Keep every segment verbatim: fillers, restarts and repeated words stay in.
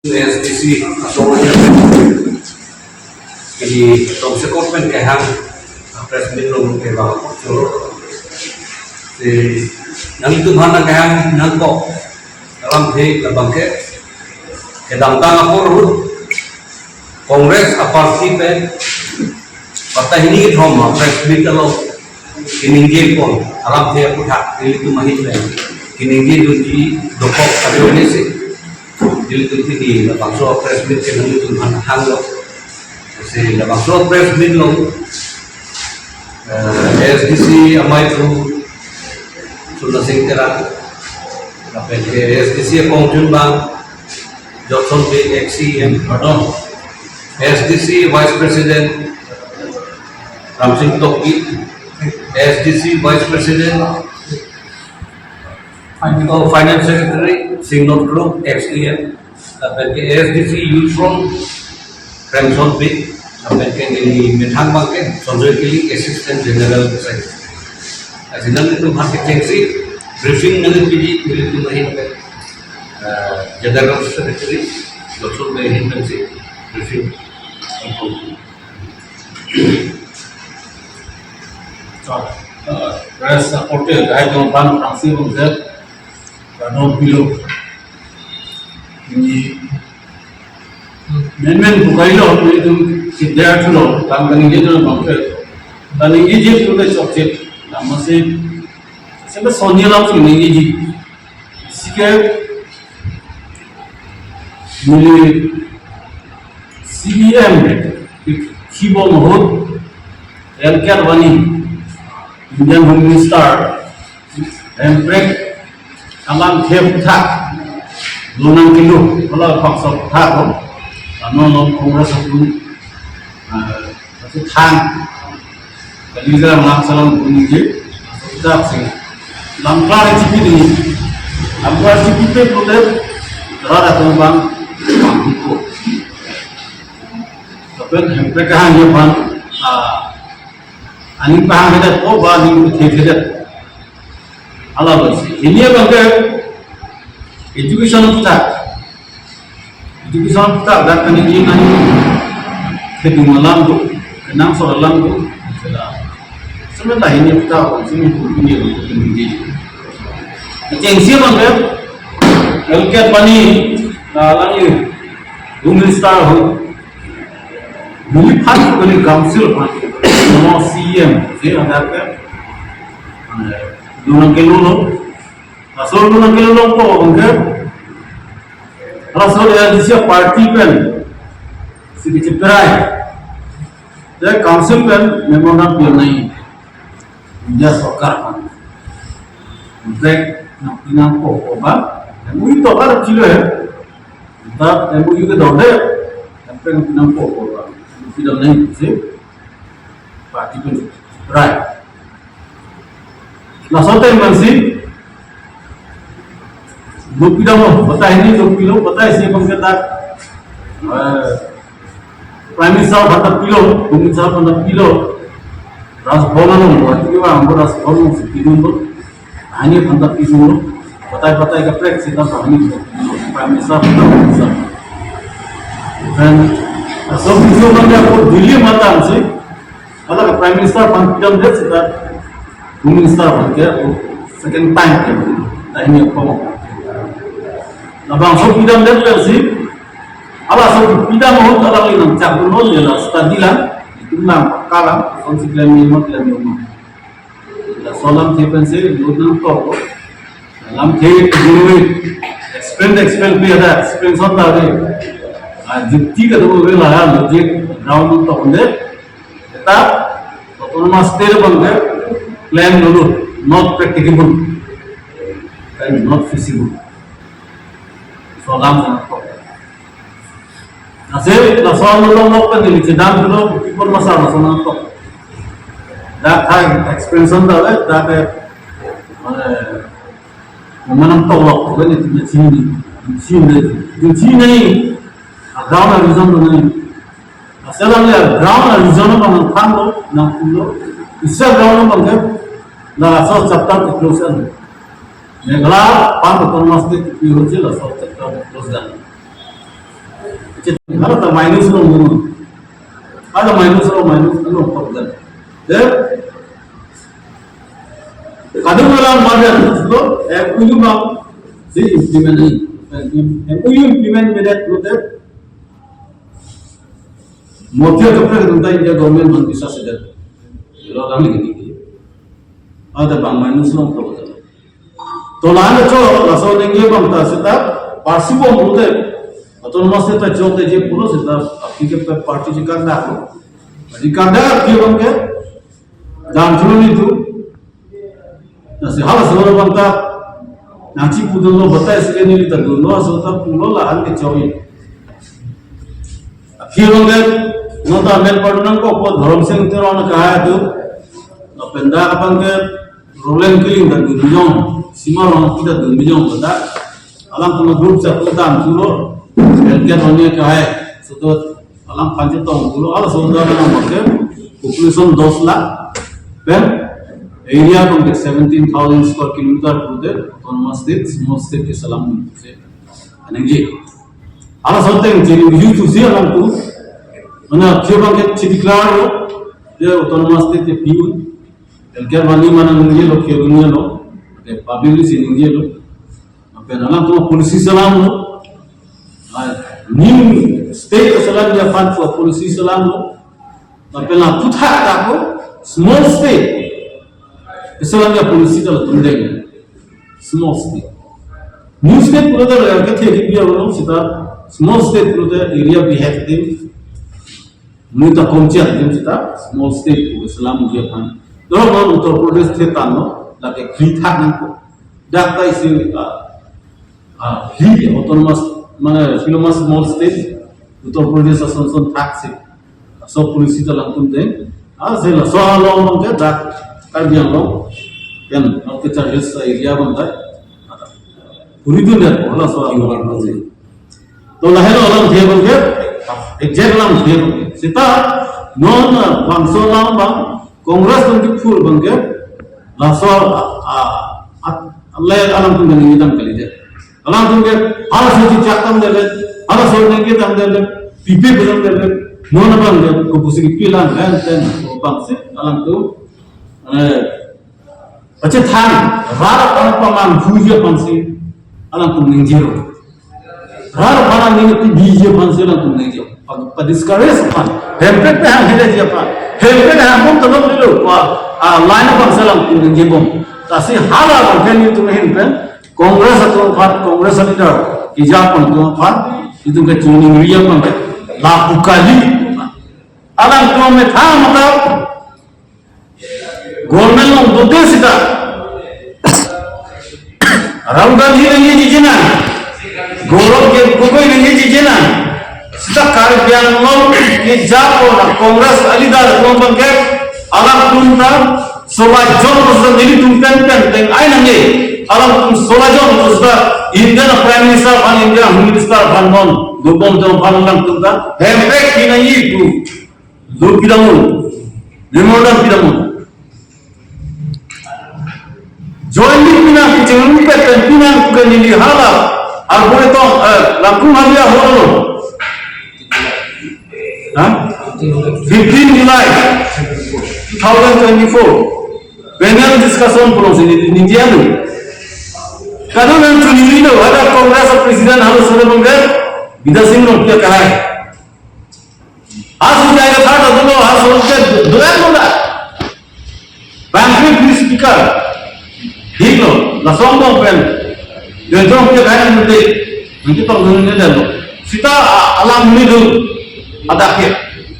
ASDC asong aja. Ini tong sekot pen kehang press meet along kevang choro. Si nangtum aphan nangkehang nangkok alamthe labang ke kedamtang apor ahut Congress aparty pen patah ini kethom press meet along keningje pon alamthe aphuthak nelitum ahin pen keningje dunji dokok kado ini si. Nelitum pini labangso press meet ke nelitum aphan hanglo. Si labangso press meet along, eh, ASDC amei Pu Sona Sing Terang, lapen ke ASDC akongchunbang Johnson Bey, ex CEM, pardon, ASDC Vice President Ramsing Tokbi, ASDC Vice President, oh, Finance Secretary Singnot Kro, ex EM, lapen ke ASDC Youth Front Premson Bey, lapen ke neli methang abang ke Sanjoy Kiling, Assistant General Secretary. Lasi nangtumphan kechengsi briefing nangpiji, nelitum ahin pen, eh, General Secretary Johnson Bey ahin pensi briefing. So, eh, press reporter, hai jong pan Ramsing Tokbi, Radon Pilo. Ini men men bukai lo, ini tu si dia tu lo, tang kani je tu bangke. Kani je tu le sok je, nama si, sampai Sonia lam si ini je. Sike, neli CEM kibom ahut L K Advani, Indian Home Minister, hemprek alamthe aphuthak lonang kilo, kalau paksa aphuthak lo, ano non Congress apun, eh, aphuthak. Kali ka lam salam kunji, dak sing. Lam klar chipi di. Lam klar chipi pe pulote, rara tong bang, bang ko. Lapen hemprek kahang ye bang, ah, aning pahang hedet, oh, ba aning the hedet. Hala bangsi. Ini abang ke education aphuthak. Education aphuthak dak kani ini nang kedung alam do, kenangsot alam do. Sela. Sementara ini aphuthak, sini ini ini. Kechengsi abang ke, L K Advani, ah, lagi Home Minister ho. Neli aphan, neli council aphan, no CEM, si ada ke, eh, lonang kelo lo. Laso lonang kelo lo ko, oke. Laso ASDC party pen, si kecheprai. Te council pen memorandum pi nangji. India sorkar aphan. Hemprek nangpi nangpo ko ba, MoU tokar chilo he. Ta MoU ke dorde, hemprek nangpi nangpo ko ba. Pi dam nangji si party pen rai. Laso time pensi, lo pi dam lo, batai ni lo pi lo, batai si abang ke ta, eh, Prime Minister aphan ta pilo, Home Minister aphan ta pilo, Raj Bhavan along, Guwahati kevang Raj Bhavan along si pidun lo, hini aphan ta pidun lo, batai batai kaprek seta hini Prime Minister aphan ta pidun lo. Dan, so video abang ke ako Delhi mata si, hala ke Prime Minister aphan pi damdet seta, Home Minister aphan ke ako second time ke, ta hini ako. Labangso pi damdet pensi, halaso pi dam ahut alangli nangchak dun lo, neli la study lang, itum lang, pakka lang, kosonsi klem nangji ma, klem nangji ma. Laso alamthe pensi, lo nangtok. Alamthe, explain, explain clear da, explain son ta de. Ah, jukti kedo ave la, logic, ground nangtok de. Eta, autonomous state abang ke, plan dolo, not practicable. And not feasible. So alam nangtok. Lasi, laso along lok pen neli chedam dolo, kipon masa laso nangtok. Dak hai expansion ta le, dak ke, mane, mane nangtok lok, ko ni tu chini, chini, chini, a ground a reason tu ni. Lasi alangli a ground a reason abang nangthanlo, nangpulo. Isi a ground abang ke, laso chapter ke close an. Meghalaya aphan autonomous state pi ahut si laso chapter ke close an. Ada ta minus lo, ada minus lo, minus lo, problem. Ya. Kadang orang macam lo, eh, punya bang, si implement ni. Eh, M O U implement medet lo deh. Motia kaprek nonta India government man bisa sedet. Lo kami ini. Ada bang minus lo, problem. To lahenlo cho, laso ningje abang ta seta, parsi bom pulote, autonomous state ta chokte je pulo seta, aphi ke pe party ji kardak lo. Ji kardak aphi abang ke, dan thulu ni tu. Lasi halaso abang ta, nangchi pudun lo batai sike neli ta dunlo, aso ta pulo lahan ke choi. Aphi abang ke, nonta amen padu nangkokpo Dharam Sing Teron kahai tu, lapen dak abang ke, Roland Killing ta dun bijong, Sima Rongpi ta dun bijong, dak alangtum group chapter ta an pulo, L K Dhoni kahai, so to alangphan chetong pulo, halaso dak alangphan ke population dos lakh, pen area abang ke seventeen thousand square kilometer pulote, autonomous state, small state keselam se, anengji. Halaso ateng chini uju tu si alangtum, mana aphi abang ke chideclare lo, je autonomous state ke piun, L K Dhoni mana ningje lo, ke ningje lo, ke public si ningje lo. Lapen alangtum policy selam lo. Ah, new state keselamji aphan pu policy selam lo. Lapen la puthak ta ko small state keselamji policy ta latum deng. Small state. New state pulote la kethe di biya lo seta small state pulote area bihek ding. Neta komchak dim seta small state pu selamji aphan. Doro Uttar Pradesh the tanglo, lake khli thak nangkok. Dak ta isi, ah, ah, khli autonomous, mane autonomous small state, Uttar Pradesh ason son thak si. So policy ta alangtum deng. Ah, si laso along abang ke dak Karbi Anglong. Pen, okay, charges area abang ta. Puri dun det, halaso along. To lahelo alamthe abang ke, exact alamthe abang ke. Seta non, ah, bangso alam abang, Congress atum kephur abang ke, laso, ah, ah, ah, le alangtum ke ningje dam kalidet. Alangtum ke, halaso chechak dam detdet, halaso ningje dam detdet, pipe bilang detdet, non abang ke, kopusi kepi lang, hen, ten, abang si, alangtum, eh, pachethang, rat aphan paman huji aphan si, alangtum ningje ro. Rat aphan ningje huji aphan si alangtum ningje. Pa, pa discourage aphan. Hemprek pe hang hile ji aphan. Hemprek hang bom tolok dilo. Pa, ah, line aphan si alangtum ningje bom. Lasi hala abang ke nelitum ahin pen, Congress atum aphan, Congress leader, ijak atum aphan, itum ke chuningri abang ke, lapu kali. Alangtum methang mata, Government along dote seta Rahul Gandhi nangji jena, Gaurav Gogoi nangji jena, seta Karbi Anglong ke japo na Congress a leader along abang ke alangtum ta sola jon ko seta nelitum pen pen teng ai nangji, alangtum sola jon ko seta India a Prime Minister aphan, India Home Minister aphan non dobom atum aphan alangtum ta hemprek pi nangji pu. Lo pidamnon, memorandum pidamnon. Jointly pinang kachingrumpe pen pinang ke neli hala Arboretum, eh, Langkung Hali ahorlo. Ha? Fifteen July two thousand twenty-four. Panel discussion pulo si neli ningje lo. Kadokave nangchinilo, ada Congress a President halaso le bangke, Bidya Sing Rongpiya kahai. Asu jai ka thar ta dolo, asu ke doyan lo da. Bangke Deputy Speaker. Diklo, laso angbong pen. Dejong ke kaya mute. Nangketong dun ne dalo. Seta, a, alam ni do. Ada ke.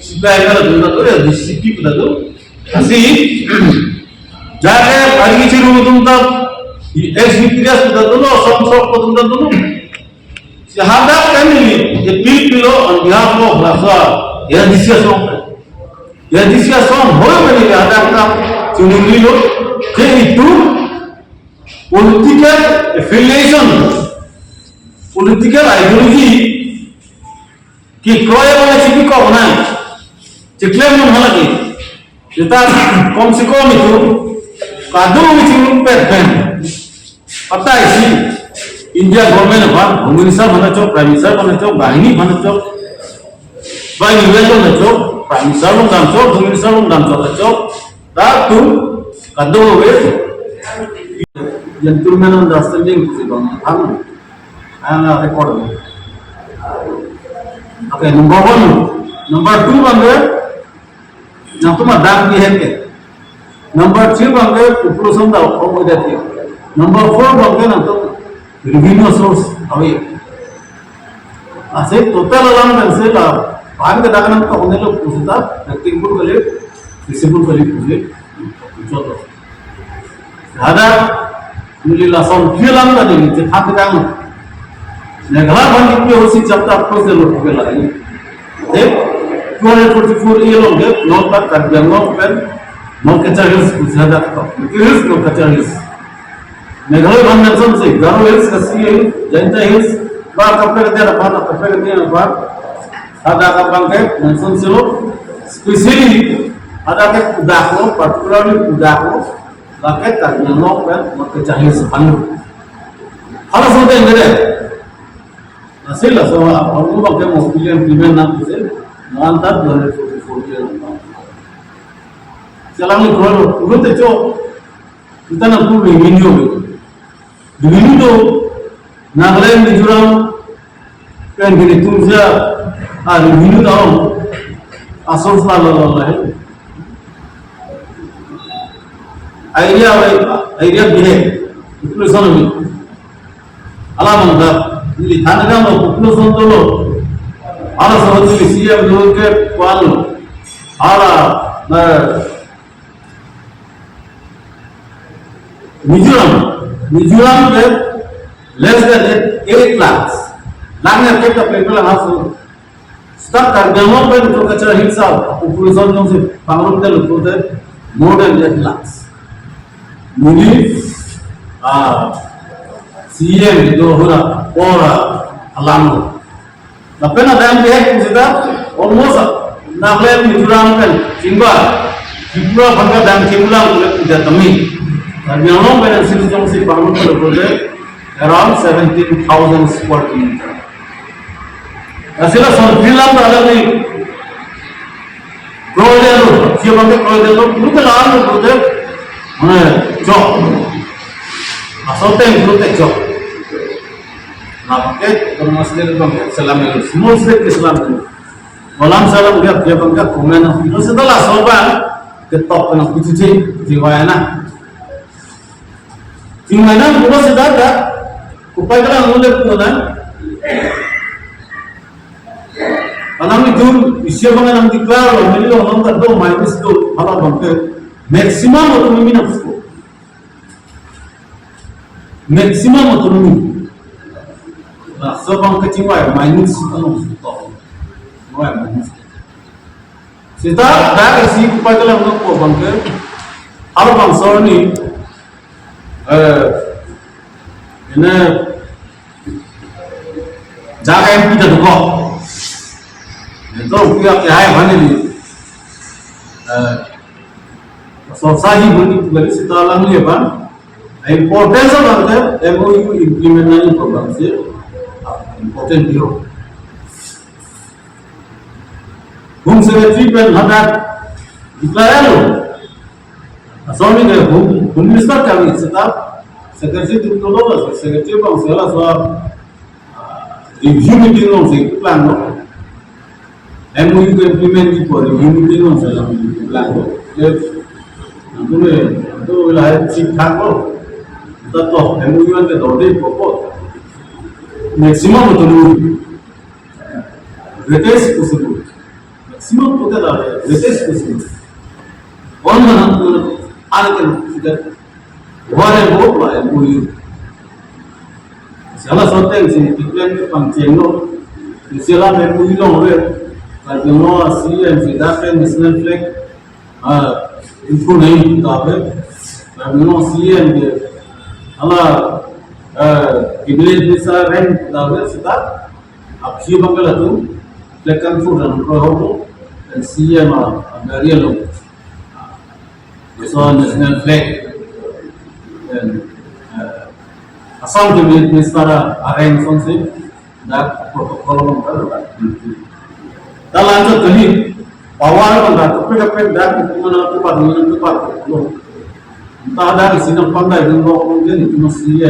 Seta ya la dun do ya D C P pu do. Asi. Jai ke ari chiru tum ta. S B P S pu do lo, som sok pu tum ta dolo. Si hadak kami ni, appeal pilo on behalf of laso A D C asong. A D C asong hoi kami ni hadak ta chiningri lo, ke itum political affiliation, political ideology kekroi abang chepikok nang, cheklem nang halagi. Seta kom se kom itum, kadokave chingrumpet pen. Patai si, India government aphan, Home Minister aphan chok, Prime Minister aphan chok, banghini aphan chok, ba U N aphan chok, Prime Minister along dam chok, Home Minister along dam chok, chok, dak tu kado we, gentleman understanding pusi bang, ang, ang record. Okay, number one. Number two bang we, nangtum adang bihek ke. Number three bang ke population ta ong oja ke. Number four bang ke nangtum revenue source ave. Ase total alam dan se la, pan ke dak nangtum ne lo pusita, acting pur kali, visible kali pusi. Joto. Ada neli lason kilang tadi ni chethan kedang. Meghalaya aphan kipi hosi chapter close de lo ke lagi. Eh, two hundred forty-four A along ke, North Karbi Anglong pen, North Cachar Hills pusi ada to. Hills, North Cachar Hills. Meghalaya aphan mention si, Garo Hills, Khasi Hills, Jaintia Hills, ba kaprek dia aphan, kaprek dia aphan. Ada abang ke mention si lo, specially ada ke Kudak lo, particularly Kudak lo, lake Karbi Anglong pen, North Cachar Hills aphan lo. Halaso te enggede. Hasil laso, abang ke mau pilih implement nang pusi, mantap dua ribu dua puluh empat. Selang ni kalau, kalau te chok, kita nangtum revenue. Revenue tu, Nagaland, Mizoram, pen gini tumja, ah, revenue down. Asal selalu lalu lalu. Idea, idea bihek. Population ni. Alam anda, ini tanda kan lo, population tu lo. Ala sahaja ni C M dulu ke kuan lo. Ala, na, Mizoram, Mizoram ke less than eight lakhs. Lang ya kita people hasil. Seta Karbi Anglong pen North Cachar Hills a population jongsi pangrum te lo te more than eight lakhs. Neli, ah, C M itu hura, pora, alam. Lapen adang bihek pusita, almost, ah, Nagaland, Mizoram pen, chingba, Tripura aphan ke dang chinglang pule puja tami. Karbi Anglong pen sini jongsi pangrum lo project, around seventeen thousand square kilometer. Asila son bilang ada ni, project lo, siapa ke project lo, lu ke lahan lo project, mana, chok. Asal teng project chok. Lapen ke, autonomous state bang, selam ni, small state ke selam ni. Malam selam dia, dia bang ke komen. Itu setelah sobat, ketok kena kucuci, jiwa enak. Jiwa enak, bukan sedadak, kupai kena ngulik pun, ah. Anam itu, isi bang nang declare lo, ini lo nang tak do, minus do, malah bang ke. Maximum autonomy na pusko. Maximum autonomy. Nah, so bang kachingvai minus along sutok. Why minus? Seta dak isi kupai kelang nok ko bang ke. Hal bang sor ni, eh, ini jaga M P ta duko. Itu pihak ya hai mana ni? Eh, Sosai hi buni bali seta lang ye ban. Importance of the M O U implement nani program si important dio. Home Secretary pen hadak declare lo. Asal ni ke Home, Home Minister kami seta Secretary tu tolo, Secretary bang sela so review meeting along si plan lo. M O U ke implement kipu review meeting along si plan lo. Yes. Nangtum, nangtum lahai thik thak lo. Tato M O U an ke dorde popo. Maximum autonomy. Greatest possible. Maximum total area, greatest possible. On mana tu, ane kan kita. Whatever by M O U. Sela sote si plan ke pangcheng lo. Sela M O U lo we. Kan lo C M si dak national flag. Ah, itu nahi kita we. Kan lo C M ke. Ala, eh, cabinet minister rank kita we seta. Aphi bangkala tu, flag conference dan pro ho, dan C M a, a gari lo. So national flag. Dan, uh, Assam Cabinet Minister areng asonsi dak protocol along ta dak. Dalam satu kali power along dak, tapi tapi dak mana tu pada, mana tu pada. Entah dak isi nang pandai dan lo kemudian itu masih ya.